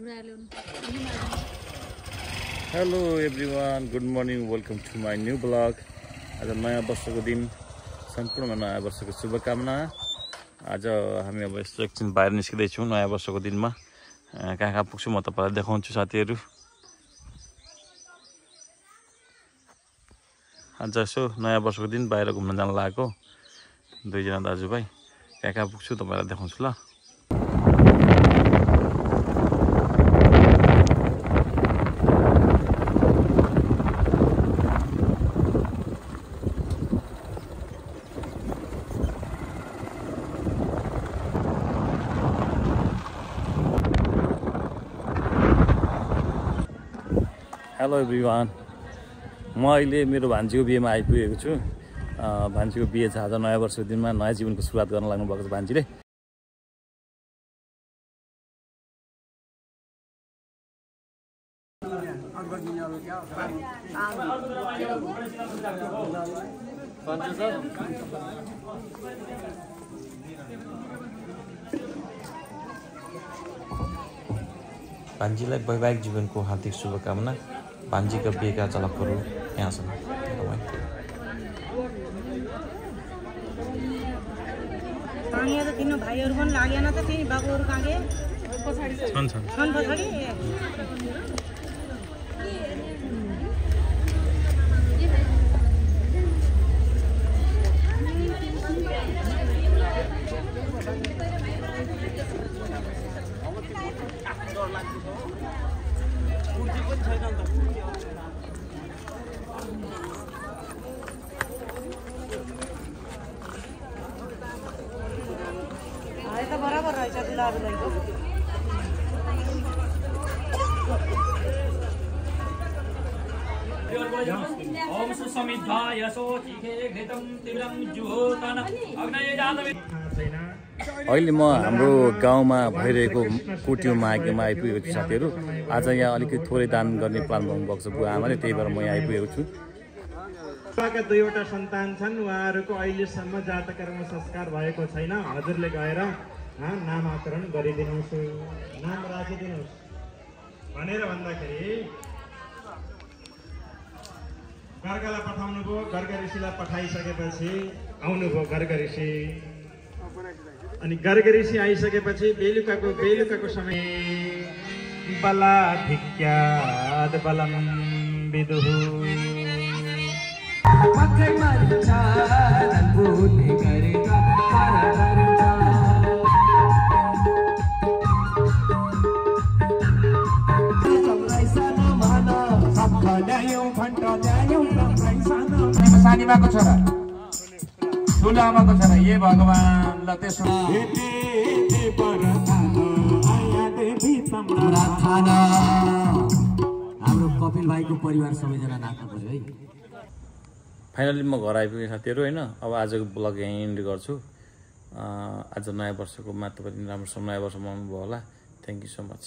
Hello everyone, good morning, welcome to my new blog. आज नयाँ वर्षको दिन, सम्पूर्ण नयाँ वर्षको शुभकामना। आज हामी अब यस्तो एकछिन बाहिर निस्किँदैछौँ नयाँ वर्षको दिनमा। कहाँ कहाँ पुग्छु म तपाईँलाई देखाउँछु साथीहरू। आज यसो नयाँ वर्षको दिन बाहिर घुम्न जान लागेको दुईजना दाजुभाइ। कहाँ कहाँ पुग्छु तपाईँलाई देखाउँछु ल। हेलो एभ्रिवान, म अहिले मेरो भान्जीको बिहेमा आइपुगेको छु। भान्जीको बिहे छ आज नयाँ वर्षको दिनमा। नयाँ जीवनको सुरुवात गर्न लाग्नु भएको छ भान्जीले। भान्जीलाई वैवाहिक जीवनको हार्दिक शुभकामना। भान्जीका बिहेका झलकहरू यहाँ छन्। यहाँ त तिम्रो भाइहरू पनि लागेन त, त्यही बाबुहरू कहाँ गए? छन् पछाडि। बराबर रहेछ दुलाहरूलाई। ओम सुसमिद्धा यशो चिखे घृतं तीव्रं जुहोतन अग्नये जातवे। अहिले म हाम्रो गाउँमा भइरहेको कुट्यु माघेमा आइपुगेको छु साथीहरू। आज यहाँ अलिकति थोरै दान गर्ने प्लान गर्नुभएको छ बुवा आमाले, त्यही भएर म यहाँ आइपुगेको छु। उहाँका दुईवटा सन्तान छन्, उहाँहरूको अहिलेसम्म जातकर्म संस्कार भएको छैन। हजुरले गएर नामाकरण गरिदिनुहोस्, नाम राखिदिनुहोस् भनेर भन्दाखेरि गर्गलाई पठाउनु भयो। गर्ग ऋषिलाई पठाइसकेपछि आउनुभयो गर्ग ऋषि। अनि गर्ग ऋषि आइसकेपछि बेलुकाको समय बलाधिक्याद बलम विदुः सानीमाको छोरा ठुलो आमाको छोरा ये भगवान ल त्यसो हाम्रो कपिल भाइको परिवार सबैजना नाच्नु पर्यो है। फाइनली म घर आइपुगेँ साथीहरू होइन। अब आजको ब्लग यहीँ एन्ड गर्छु। आज नयाँ वर्षको तपाईँ राम्रोसँग नयाँ वर्ष मनाउनु भयो होला। Thank you so much.